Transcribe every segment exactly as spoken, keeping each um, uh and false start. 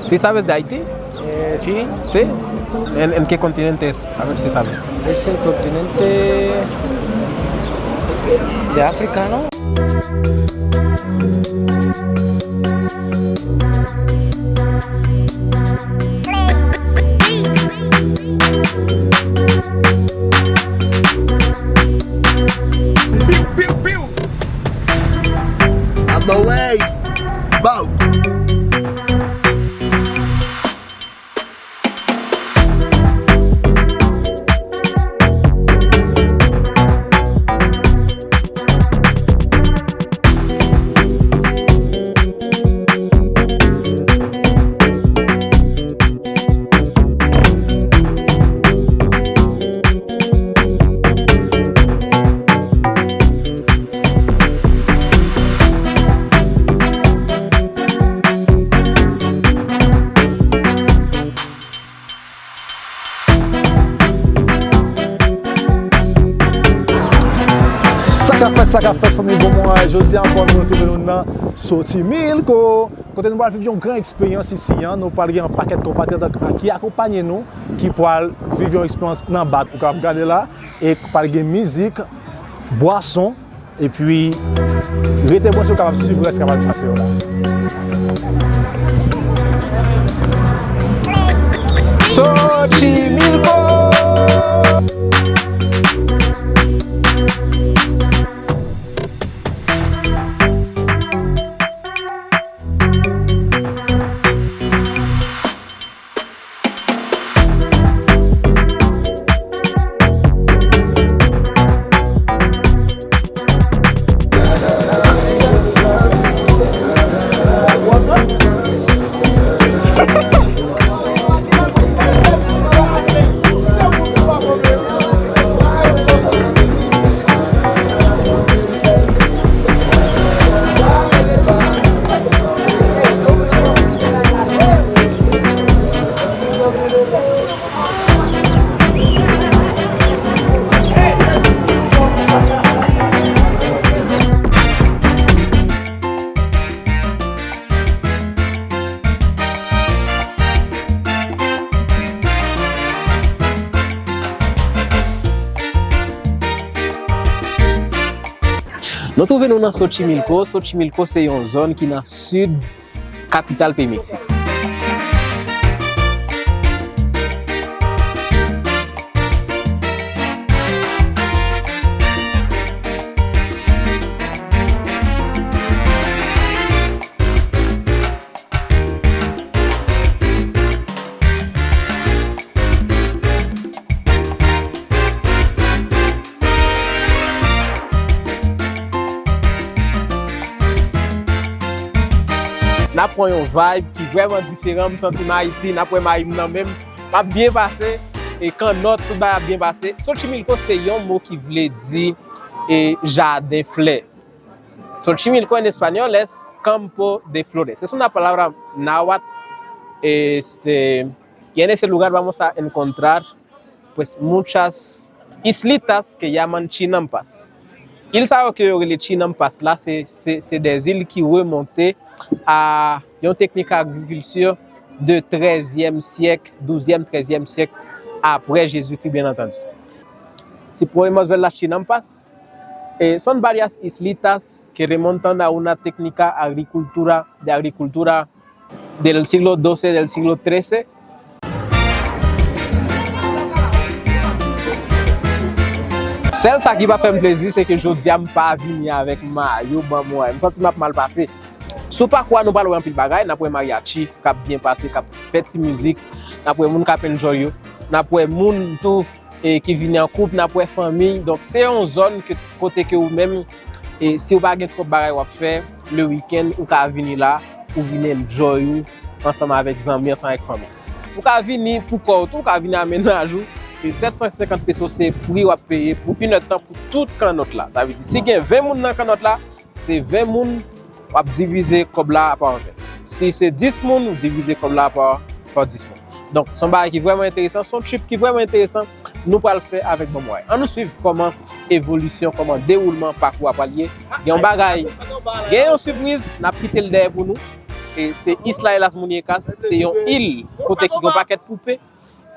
¿Sí sabes de Haití? Eh, sí. ¿Sí? ¿En, en qué continente es? A ver si sabes. Es el continente de África, ¿no? Piu, piu, piu. Out the way. Bow. Sa k ap fèt, sa k ap fèt, fanmi, bon moman. Jodi a ankò, nou retwouve nou nan Xochimilco. Kote nou pral viv yon gran eksperyans isi a, nou pral gen yon pakèt konpatriyòt ki akonpaye nou, ki pral viv yon eksperyans nan bak ou kapab gade la, e pral gen mizik, bwason, epi rete branche ou kapab swiv rès k ap pase yo la. Xochimilco! Nou twouve nou nan Xochimilco. Xochimilco se yon zòn ki nan sid kapital peyi Meksik. N ap pran yon vibe ki vrèman diferan. M santi m Ayiti, n ap wè mayi m nan men m. M ap byen pase, e kannòt, tout bagay ap byen pase. Xochimilco se yon mo ki vle di, e, jaden flè. Xochimilco en español es campo de flores. Es una palabra náhuatl, este, y en ese lugar vamos a encontrar, pues, muchas islitas que llaman chinampas. Il sa yo ke yo rele chinampas la, se, se, se de zil ki remonte a yon teknik agrikilti de trèzyèm syèk, douzyèm, trèzyèm syèk apre Jezikri, byen antandi. Si podemos ver las chinampas, eh, son varias islitas que remontan a una técnica agricultura, de agricultura del siglo doce, del siglo trece. Sèl sa ki pa fè m plezi, se ke jodi a m pa vini avèk mayo Bamway. M santi m ap mal pase. Sou pakou a, nou pral wè anpil bagay, n ap wè mariachi k ap byen pase, k ap fè ti mizik, n ap wè moun k ap enjoy yo, n ap wè moun tou, e, ki vini an koup, n ap wè fanmi. Donk, se yon zòn ke, kote ke ou menm, e, si w pa gen twòp bagay w ap fè, le wikenn, ou ka vini la, ou vin enjoy ou ansanm avèk zanmi, ansanm avèk fanmi. Ou ka vini pou kò w tou, ou ka vini a mennaj ou. E sèt san senkant peso se pri w ap peye pou inèdtan pou tout kannòt la. Sa vle di, si gen ven moun nan kannòt la, se ven moun, w ap divize kòb la pa ven. Si se dis moun, ou divize kòb la pa, pa dis moun. Donk, se yon bagay ki vrèman enteresan, se yon trip ki vrèman enteresan nou pral fè avèk Bamway. Ann nou swiv kòman evolisyon, kòman dewoulman pakou a pral ye. Gen yon bagay, gen yon sipriz, n ap kite l dèyè pou nou. E se Isla e las Muñecas, se yon il kote ki gen yon pakèt poupe.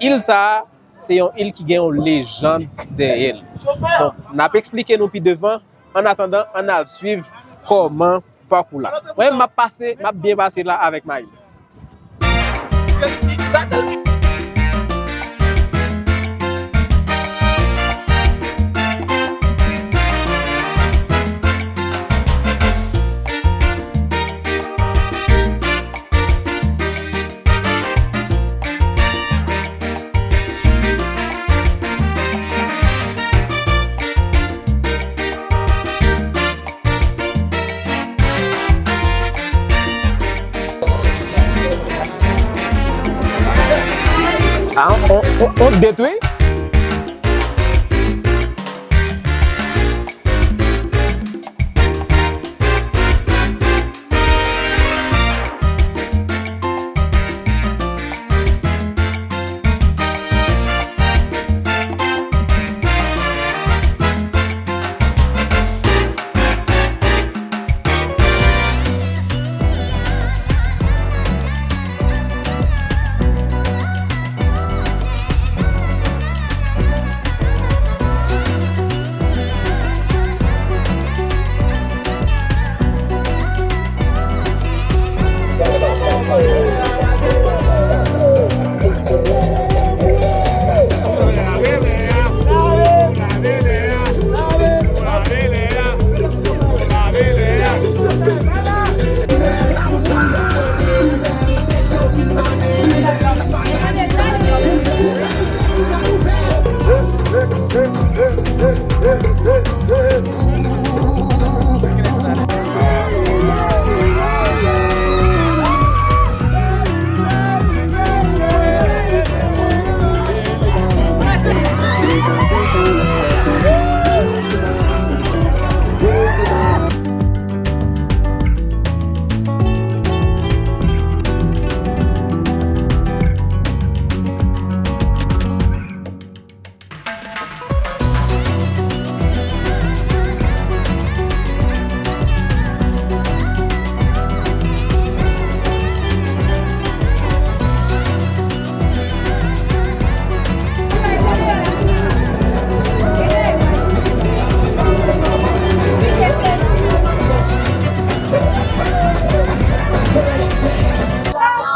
Il sa a, se yon il ki gen yon lejann dèyè l. Bon, n ap eksplike nou pi devan. Annatandan, ann al swiv kòman pakou la. Mwen, m ap pase, m ap byen pase la avèk Mayi. Ah, on, on, on detwi.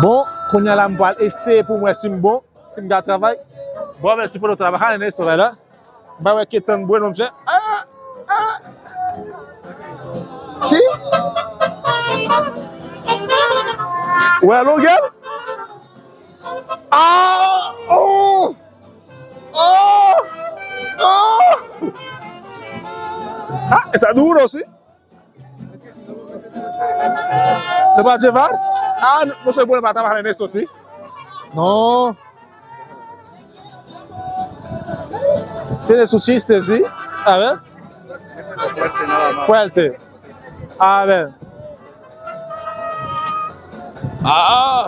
Bon, kounye a la m pral eseye pou m wè si m bon. Si m ka travay. Bon, mèsi pou nou travay. Hale, Neso, la. M pa wè ke tann bwè non, monchè. Ah! Ah! Si? Wè longè l? Ah! Oh! Oh! Oh! Ah, e sa doulou osi. Te pa Djeval? Ah, non, se bon, pa ta pale Neso si. Non. Tene sou chiste si. A ver. Fuerte. A ver. Ah.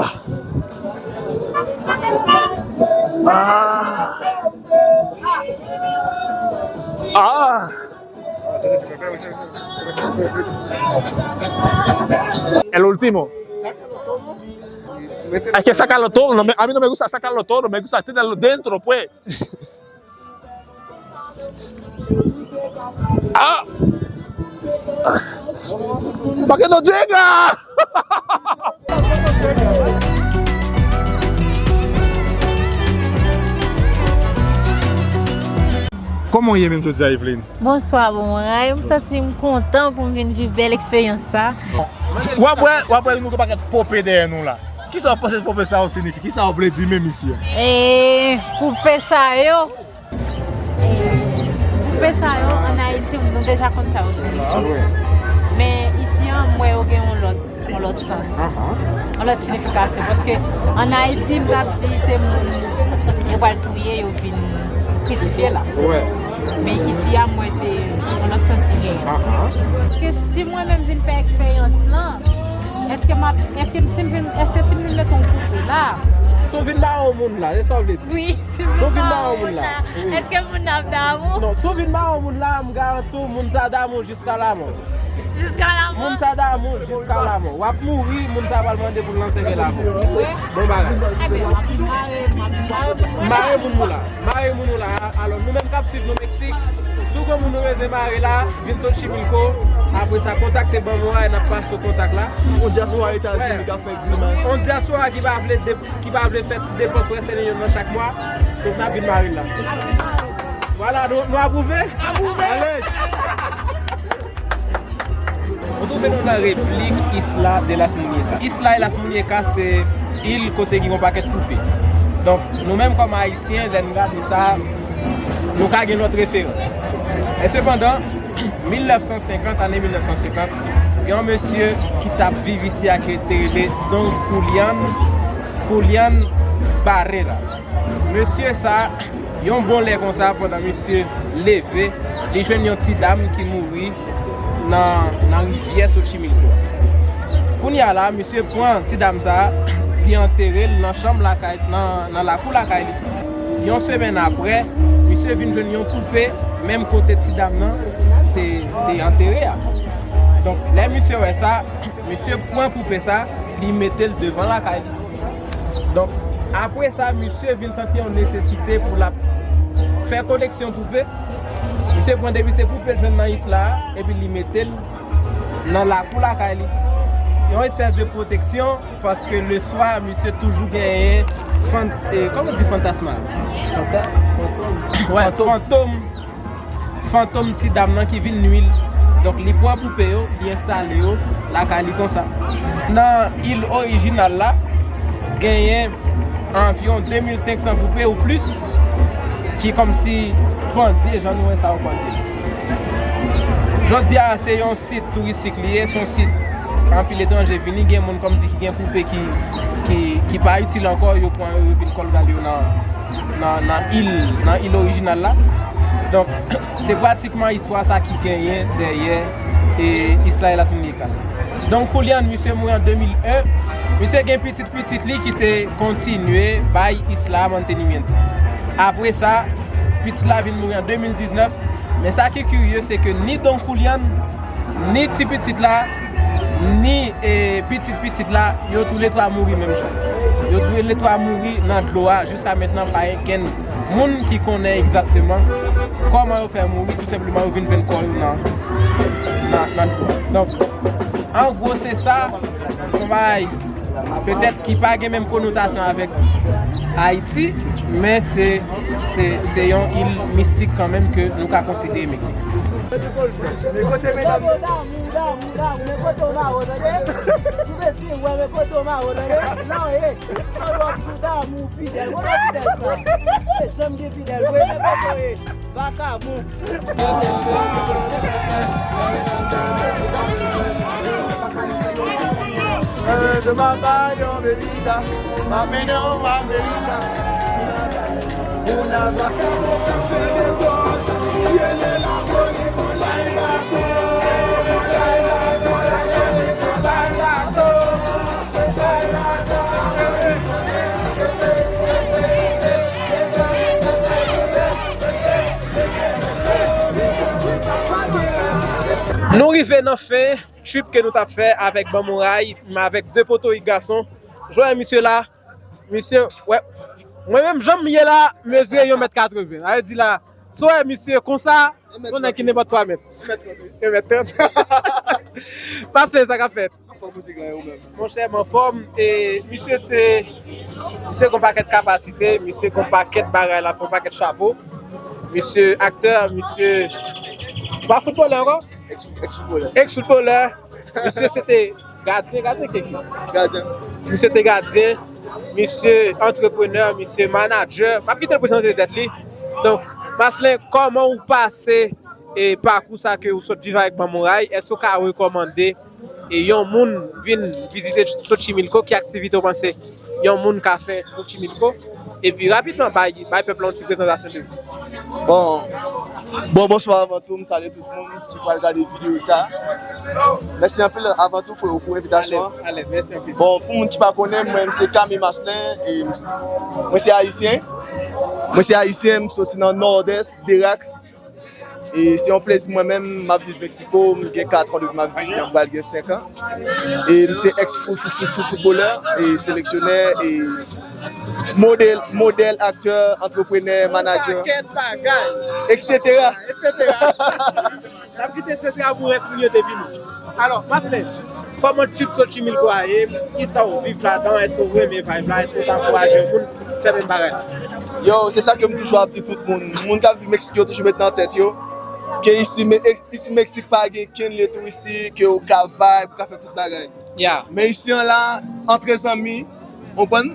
Ah. Ah. El último. Es que sácalo todo, no me, a mí no me gusta sacarlo todo, me gusta tenerlo dentro, pues. Ah! ¿Para qué no llega? Kòman w ye menm jodi a, Eveline? Bonswa, bon mwen. M santi m kontan pou m vin viv bèl eksperyans sa. W ap wè, w ap wè nou gen pakèt pope dèyè nou la. Kisa w panse pope sa yo siyifi? Kisa yo vle di menm isi a? E, pope sa yo, Koupe sa yo, ann Ayiti, nou deja konn sa yo siyifi. Men isi a, m wè yo gen yon lòt, yon lòt sans. Yon lòt siyifikasyon. Paske ann Ayiti, m t ap di se moun yo pral touye, yo vin krisifye la. Men isi a, m wè se yon lòt sans li genyen. Paske si mwen menm vin fè eksperyans lan, èske m ap, èske m, si m vin, èske si m vin mete yon koupe la? Si w vin ba yon moun la, se sa w vle di? Wi. Si w vin ba yon moun la, èske moun nan ap damou? Non, si w vin ba yon moun la, m garanti w, moun sa damou jiska lamò. Jiska lamò. Moun sa damou jiska lamò. W ap mouri, moun sa pral mande pou l nan sèkèy lamò. Bon bagay. Mare moun nou la. Mare moun nou la. Alò, nou menm k ap swiv nou Meksik, si w gen moun nou bezwen mare la, vin Xochimilco. Apre sa, kontakte Banmoray, n ap pase w kontak la. Yon dyaspora Etazini k ap fè grimas. Yon dyaspora ki pa vle dep- ki pa vle fè ti depans Western Union nan chak mwa, donk n ap vin mare l la. Vwala, nou, nou apwouve? Apwouve! Alèz! Nou twouve nou nan repiblik Isla de las Muñecas. Isla de las Muñecas se il kote gen yon pakèt poupe. Donk, nou menm kòm Ayisyen, lè n gade sa, nou ka gen lòt referans. Men sepandan, mil nèf san senkant, ane mil nèf san senkant, gen yon mesye ki t ap viv isi a ki te rele Don Julian, Julian Barrera. Mesye sa, yon bon lè konsa, pandan misye leve, li jwenn yon ti dam ki mouri nan, nan rivyè Xochimilco. Kounye a la, misye pran ti dam sa, li antere l nan chanm lakay, nan, nan lakou lakay li. Yon semèn apre, misye vin jwenn yon poupe, menm kote ti dam nan te, te antere a. Donk, lè misye wè sa, misye pran poupe sa, li mete l devan lakay li. Donk, apre sa, misye vin santi yon nesesite pou l ap fè koleksyon poupe. Misye pran depi se poupe l jwenn nan isla a, epi li mete l nan lakou lakay li. Yon espès de pwoteksyon, paske leswa, misye toujou genyen fan-, e, kòman di fantasma? Fanta-, fantòm. Wè, fantòm. Fantòm. Fantòm ti dam nan ki vin nui l. Donk, li pran poupe yo, li enstale yo lakay li konsa. Nan il orijinal la, genyen anviwon de mil senk san poupe ou plis ki kòmsi pandye, jan nou wè sa yo pandye. Jodi a, se yon sit touristik li ye, se yon sit anpil etranje vini, gen moun kòmsi ki gen poupe ki, ki, ki pa itil ankò, yo pran yo, yo vin kòlgade yo nan, nan, nan il, nan il orijinal la. Donk, se pratikman istwa sa ki genyen dèyè e Isla de las Muñecas. Donk, Julian, misye mouri an de mil en, misye gen pitit pitit li ki te kontinye bay isla mantenimiento. Apre sa, pitit la vin mouri an de mil diznèf, men sa ki kirye, se ke ni Don Julian, ni ti pitit la, ni, e, pitit pitit la, yo toulètwa mouri menm jan. Yo toulètwa mouri nan dlo a, jiska mentnan pa gen okenn moun ki konnen egzakteman kòman yo fè mouri, tou senpleman yo vin jwenn kò yo nan, nan, nan dlo a. Donk, an gwo, se sa, se yon bagay petèt ki pa gen menm konotasyon avèk Ayiti, men se, se, se yon il mistik kanmenm ke nou ka konsidere Meksik. Kote medam yo? Damou, damou, damou, men kote w mawo, tande? Ou bezwen wè, men kote w mawo, tande? Non, e, an lòt jou, damou, fidèl, kote fidèl sa? E, janm gen fidèl, vre, men kote w ye? Vakabon. Eh, de ma pa yon bebida, ma pena yon margarita. Una va- Nou rive nan fen trip ke nou t ap fè avèk Banmoray, men avèk de potorik gason. Jwè misye la, misye, wè, mwen menm jan m ye la, mezire yon mèt katreven. Sa vle di la, si w wè misye konsa, se yon nèg ki nenpòt twa mèt. Yon mèt trant. Pase, sa k ap fèt? Anfòm ou piga yo menm? Monchè, m anfòm. E misye se, misye gon pakèt kapasite, misye gon pakèt bagay la, fè yon pakèt chapo. Misye aktè, misye pa foutbolè ankò? Eks, eks foutbolè. Eks foutbolè. Misye se te gadyen, gadyen ki ekip? Gadyen. Misye te gadyen, misye antreprenè, misye manadjè. M ap kite l prezante tèt li. Donk, Marcelin, kòman ou pase e pakou sa ke ou sot viv avèk Banmoray, èske w ka rekòmande e yon moun vin vizite Xochimilco, ki aktivite w panse yon moun ka fè Xochimilco? Epi rapidman, bay, bay pèp la yon ti prezantasyon de ou. Bon, bon, bonswa avan tou, m salye tout moun ki pral gade videyo sa. Mèsi anpil avan tou, freo, pou envitasyon an. Alèz, alèz, mèsi anpil. Bon, pou moun ki pa konnen, mwen se Camille Marcelin, e m s-, mwen se ayisyen. Mwen se ayisyen, m soti nan Nòdès, Derak. E se yon plezi mwen menm, m ap viv Meksiko, m gen kat an depi m ap viv isi an, m pral gen senk an. E m se ex fout, fout, fout, fout, foutbolè, e seleksyonè, e modèl, modèl, aktè, antreprenè, manadjè, Pakèt bagay. Etsetera. Etsetera. N ap kite etsetera pou rès moun yo te vini. Alò, Marcelin, kòman trip Xochimilco a ye? Kisa w viv ladan? Èske w renmen vibe la? Èske w ta ankouraje yon moun fè menm bagay la? Yo, se sa ke m toujou ap di tout moun. Moun k ap viv Meksik yo toujou met nan tèt yo ke isi, Me- isi Meksik pa gen kenn lye touristik, ke w ka vibe, w ka fè tout bagay. Yeah. Men isi an la, antre zanmi, w konprann?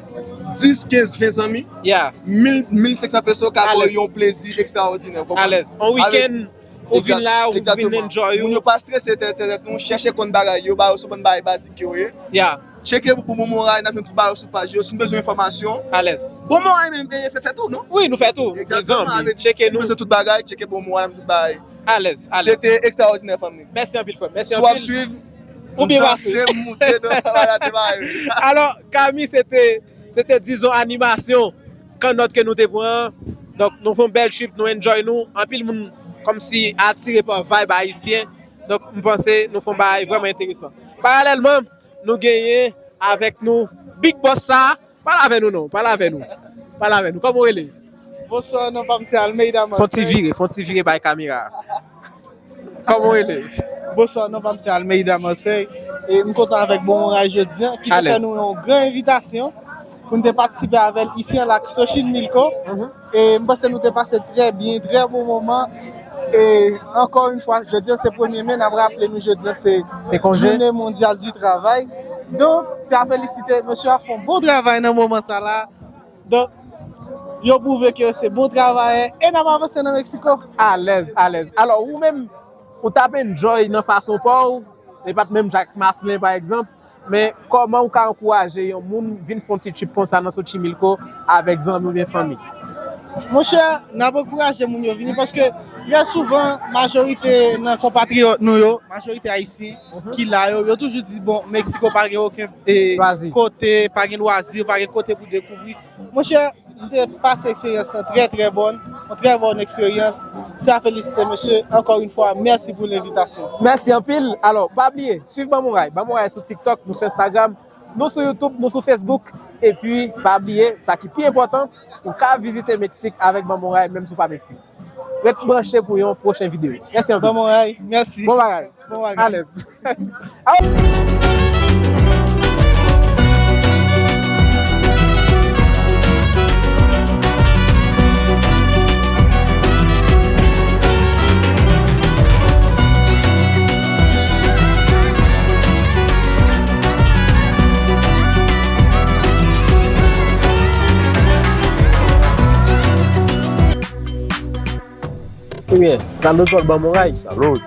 Dis, kenz, ven zanmi, Yeah. mil, mil senk san peso ka ba w Alèz. Yon plezi ekstraòdinè, w konprann? Alèz. On Avèk weekend, ou vin la, ou vin Egzakteman. Enjoy Moun ou. Yo pa strese tèt, tèt, tèt nou, chèche konn bagay yo, ba yo sou konn bagay bazik yo ye. Yeah. Tcheke pou Bon Moray, n ap jwenn tout bagay sou paj yo. Si nou bezwen enfòmasyon, Alèz. Bon Moray menm, e, fè, fè tou, non? Wi, nou fè tou. Egzakteman, Mezanmi, avèk tcheke nou. Si nou bezwen tout bagay, tcheke Bon Moray, n ap jwenn tout bagay. Alèz, alèz. Se te ekstraòdinè, fanmi. Mèsi anpil, frè. Mèsi anpil. Si w ap swiv, Ou byen pase. M danse, m moute, donk, sa va rate bagay. Alò, Kami, se te, se te, dizon, animasyon kannòt ke nou te pran. Donk, nou fè yon bèl trip, nou enjoy nou. Anpil moun kòmsi atire pa vibe ayisyen. Donk, m panse nou fè yon bagay vrèman enteresan. Paralèlman, nou genyen avèk nou Big Boss sa. Pale avè nou non, pale avè nou. Pale avè nou. Kòman w rele? Bonswa, non pa m se Almeida Fon ti Marseille. Vire, fon ti vire bay kamera. Kòman w rele? Bonswa, non pa m se Almeida Marseille. E m kontan avèk Bon Moray jodi an, ki te fè Alèz. Nou yon gran envitasyon pou n te patisipe avè l isi an la Xochimilco. Mhm. E m panse nou te pase trè byen, trè bon moman. E ankò yon fwa, jodi an se premye me, n ap raple nou jodi an se Se konje. Jounen Mondyal di Travay. Donk, se a felisite, mesye ap fè yon bon travay nan moman sa la. Donk, yo pwouve ke yo se bon travayè e n ap avanse nan Meksiko. Alèz, alèz. Alò, ou menm, ou t ap enjoy nan fason pa w, e pa t menm jan ak Marcelin, pa egzanp, men kòman ou ka ankouraje yon moun vin fè yon ti trip konsa nan Xochimilco avèk zanmi oubyen fanmi? Monchè, n ap ankouraje moun yo vini paske trè souvan, majorite nan konpatriyòt nou yo, majorite ayisyen ki la yo, yo toujou di, bon, Meksiko pa gen okenn, e, Lwazi. Kote, pa gen lwazi, pa gen kote pou dekouvri. Monchè, m te pase eksperyans lan trè, trè bòn, yon trè bòn eksperyans. Se a felisite, mesye. Ankò yon fwa, mèsi pou lenvitasyon. Mèsi anpil. Alò, pa bliye, swiv Ban Moray. Ban Moray sou TikTok, nou sou Instagram, nou sou YouTube, nou sou Facebook. Epi, pa bliye, sa ki pi enpòtan, ou ka vizite Meksik avèk Ban Moray, menm si w pa Meksik. Ret branche pou yon pwochen videyo. Mèsi anpil. Ban Moray, mèsi. Bon bagay. Bon bagay. Alèz. Ebyen, Carlos Ban Moray. Salud.